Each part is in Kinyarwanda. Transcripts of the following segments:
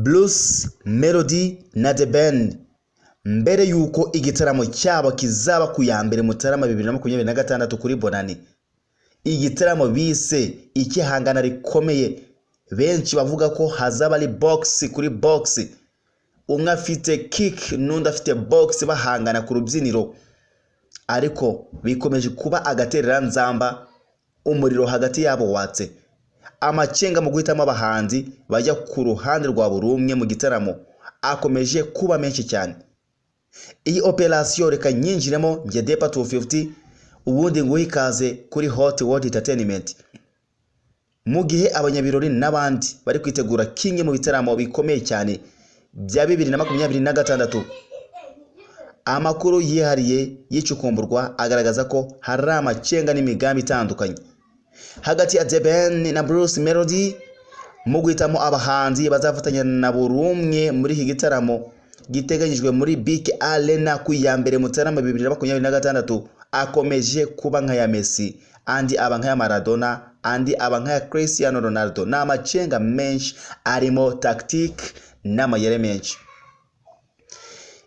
Bruce Melody na The Ben, mbere y'uko igitaramo cyabo kizaba ku ya 1 Mutarama 2026 kuri Bonane, igitaramo bise ikihangana rikomeye, benshi bavuga ko hazaba ari box kuri box, umwe afite kick n'undi afite box, bahangana ku rubyiniro. Ariko bikomeje kuba agatereranzamba, umuriro hagati yabo watse. Amacenga mu guhitamo abahanzi bajya ku ruhande rwa buri umwe mu gitaramo akomeje kuba menshi cyane. Iyi operasiyo reka nyinjiremo njye Depa 250, ubundi nguhe ikaze kuri Hot World Entertainment. Mu gihe abanyabirori n'abandi bari kwitegura kimwe mu bitaramo bikomeye cyane bya 2026, amakuru yihariye y'icukumburwa agaragaza ko hari amacenga n'imigambi itandukanye hagati ya The Ben na Bruce Melody mu guhitamo abahanzi bazafatanya na buri umwe muri iki gitaramo giteganyijwe muri BK Arena ku ya 1 Mutarama 2026. Akomeje kuba nk'aya Messi, andi aba nk'aya Maradona, andi aba nk'aya Cristiano Ronaldo. Ni amacenga menshi arimo tactique n'amayeri menshi.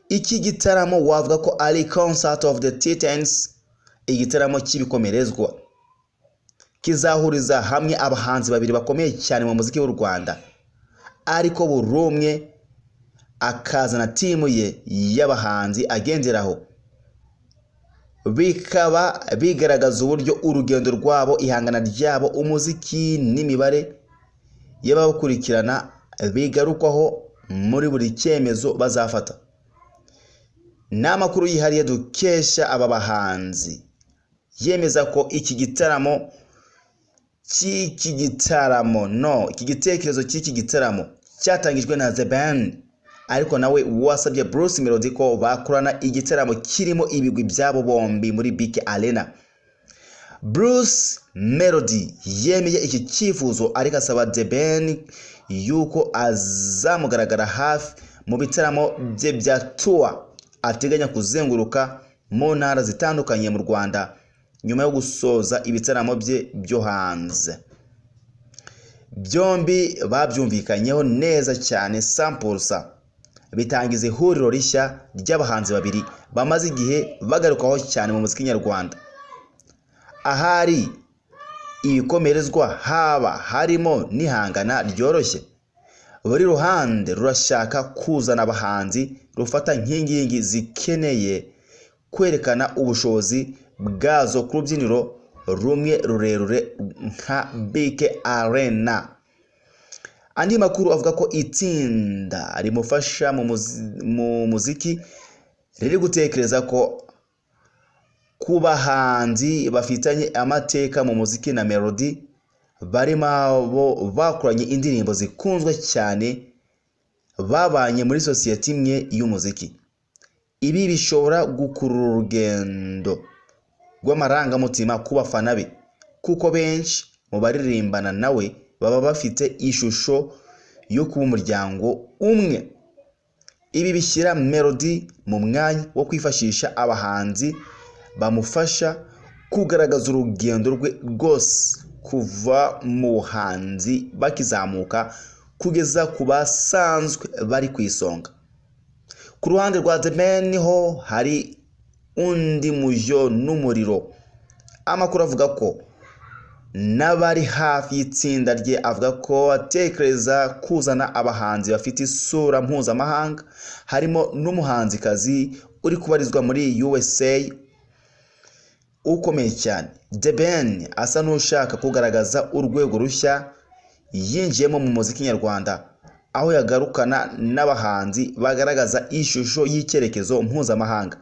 Iki gitaramo wavuga ko ari Concert of the Titans, igitaramo cy'ibikomerezwa kizahuriza hamwe abahanzi babiri bakomeye cyane mu muziki w'u Rwanda, ariko buri umwe akazana team ye y'abahanzi agenderaho, bikaba bigaragaza uburyo urugendo rwabo, ihangana ryabo, umuziki n'imibare y'ababakurikirana bigarukwaho muri buri cyemezo bazafata. Ni amakuru yihariye dukesha aba bahanzi yemeza ko iki gitaramo cy'iki gitaramo, no iki gitekerezo cy'iki gitaramo cyatangijwe na The Ben, ariko nawe wasabye Bruce Melody ko bakorana igitaramo kirimo ibigwi byabo bombi muri BK Arena. Bruce Melody yemeye iki cyifuzo, ariko asaba The Ben yuko azamugaragara hafi mu bitaramo bye bya tour ateganya kuzenguruka mu ntara zitandukanye mu Rwanda nyuma yo gusoza ibitaramo bye byo hanze. Byombi babyumvikanyeho neza cyane sampulsa, bitangiza ihuriro rishya ry'abahanzi babiri bamaze igihe bagarukaho cyane mu muziki nyarwanda. Ahari ibikomerezwa haba harimo n'ihangana ryoroshye, buri ruhande rurashaka kuzana abahanzi rufata nk'inkingi zikeneye kwerekana ubushobozi bwazo ku rubyiniro rumwe rurerure nka BK Arena. Andi makuru avuga ko itsinda rimufasha mu muziki riri gutekereza ko ku bahanzi bafitanye amateka mu muziki na Melody, barimo abo bakoranye indirimbo zikunzwe cyane, babanye muri sosiyete imwe y'umuziki. Ibi bishobora gukurura urugendo rw'amarangamutima ku bafana be, kuko benshi mu baririmbana nawe baba bafite ishusho yo kuba umuryango umwe. Ibi bishyira Melody mu mwanya wo kwifashisha abahanzi bamufasha kugaragaza urugendo rwe rwose kuva mu buhanzi bakizamuka kugeza ku basanzwe bari ku isonga. Ku ruhande rwa The Ben ho hari undi mujyo n'umuriro. Amakuru avuga ko n'abari hafi y'itsinda rye avuga ko atekereza kuzana abahanzi bafite isura mpuzamahanga, harimo n'umuhanzikazi uri kubarizwa muri USA ukomeye cyane. The Ben asa n'ushaka kugaragaza urwego rushya yinjiyemo mu muziki nyarwanda, aho yagarukana n'abahanzi bagaragaza ishusho y'icyerekezo mpuzamahanga.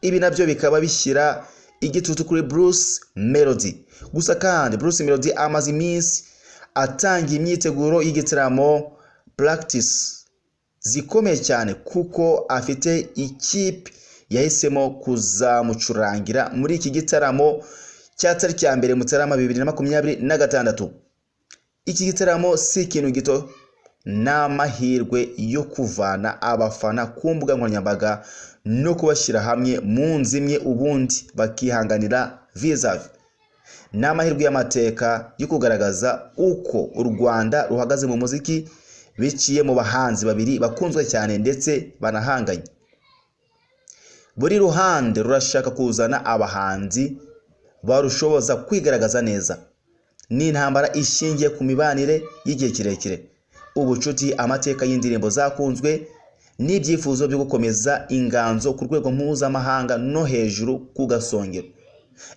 Ibi nabyo bikaba bishyira igitutu kuri Bruce Melody. Gusa kandi Bruce Melody amaze iminsi atangiye imyiteguro y'igitaramo, practice zikomeye cyane, kuko afite ikipe yahisemo kuzamucurangira muri iki gitaramo cya tariki ya 1 Mutarama 2026. Iki gitaramo si ikintu gito, ni amahirwe yo kuvana abafana ku mbuga nkoranyambaga no kubashyira hamwe mu nzu imwe, ubundi bakihanganira vis-a-vis. Ni amahirwe y'amateka yo kugaragaza uko u Rwanda ruhagaze mu muziki. biciye mu bahanzi babiri bakunzwe cyane ndetse banahanganye. Buri ruhande rurashaka kuzana abahanzi barushoboza kwigaragaza neza. Ni intambara ishingiye ku mibanire y'igihe kirekire, ubucuti, amateka y'indirimbo zakunzwe n'ibyifuzo byo gukomeza inganzo ku rwego mpuzamahanga no hejuru ku gasongero.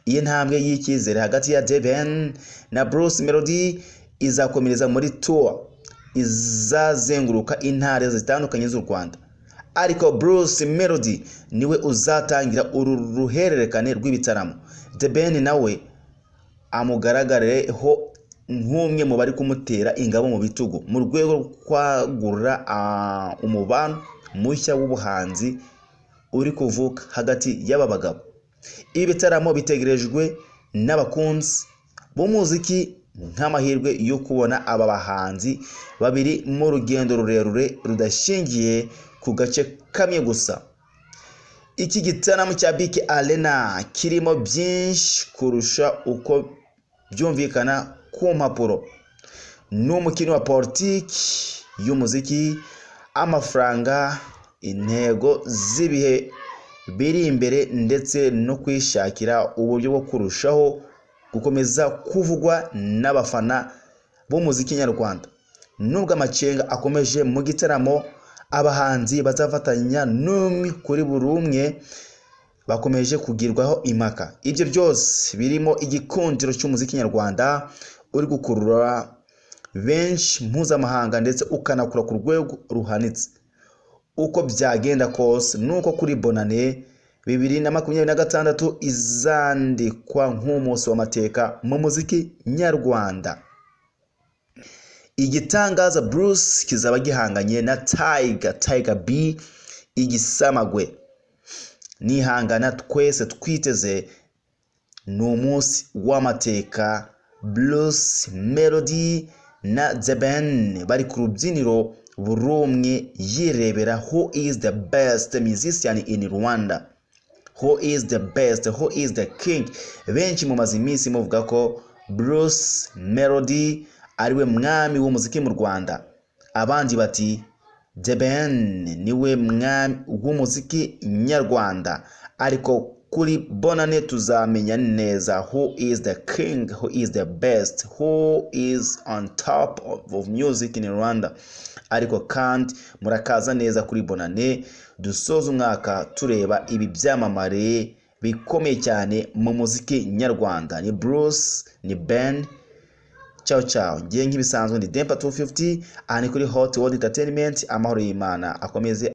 Iyi ntambwe y'icyizere hagati ya The Ben na Bruce Melody izakomereza muri tour izazenguruka intara zitandukanye z'u Rwanda, ariko Bruce Melody niwe uzatangira uru ruhererekane rw'ibitaramo. The Ben nawe amugaragareho nk'umwe mu bari kumutera ingabo mu bitugu mu rwego rwo kwagura umubano mushya w'ubuhanzi uri kuvuka hagati y'aba bagabo. Ibi bitaramo bitegerejwe n'abakunzi b'umuziki nk'amahirwe yo kubona aba bahanzi babiri mu rugendo rurerure rudashingiye ku gace kamwe gusa. Iki gitaramo cya BK Arena kirimo byinshi kurusha uko byumvikana ku mpapuro. Ni umukino wa politiki y'umuziki, amafaranga, intego z'ibihe biri imbere ndetse no kwishakira uburyo bwo kurushaho gukomeza kuvugwa n'abafana b'umuziki nyarwanda. Nubwo amacenga akomeje mu gitaramo, abahanzi bazafatanya n'umwe kuri buri umwe bakomeje kugirwaho impaka. Ibyo byose birimo igikundiro cy'umuziki nyarwanda uri gukurura benshi mpuzamahanga ndetse ukanakura ku rwego ruhanitse. Uko byagenda kose nuko kuri Bonane 2026 izandikwa nk'umunsi w'amateka mu muziki nyarwanda. Igitangaza Bruce kizaba gihanganye na Tiger B, igisamagwe. Nihangana twese twiteze ni umunsi w'amateka. Bruce Melody na The Ben bari ku rubyiniro, buri umwe yirebera who is the best musician in Rwanda, who is the best, who is the king. Benshi mumaze iminsi muvuga ko Bruce Melody ariwe mwami w'umuziki mu Rwanda, abandi bati The Ben niwe mwami w'umuziki nyarwanda, ariko kuri Bonane tuzamenya neza who is the king, who is the best, who is on top of music in Rwanda. Ariko kandi murakaza neza kuri Bonane, dusoza umwaka tureba ibi byamamare bikomeye cyane mu muziki nyarwanda, ni Bruce, ni Ben. Ciao ciao. Ngiye nk'ibisanzwe, ni Dempa 250, aha ni kuri Hot World Entertainment. Amahoro y'Imana akomeze.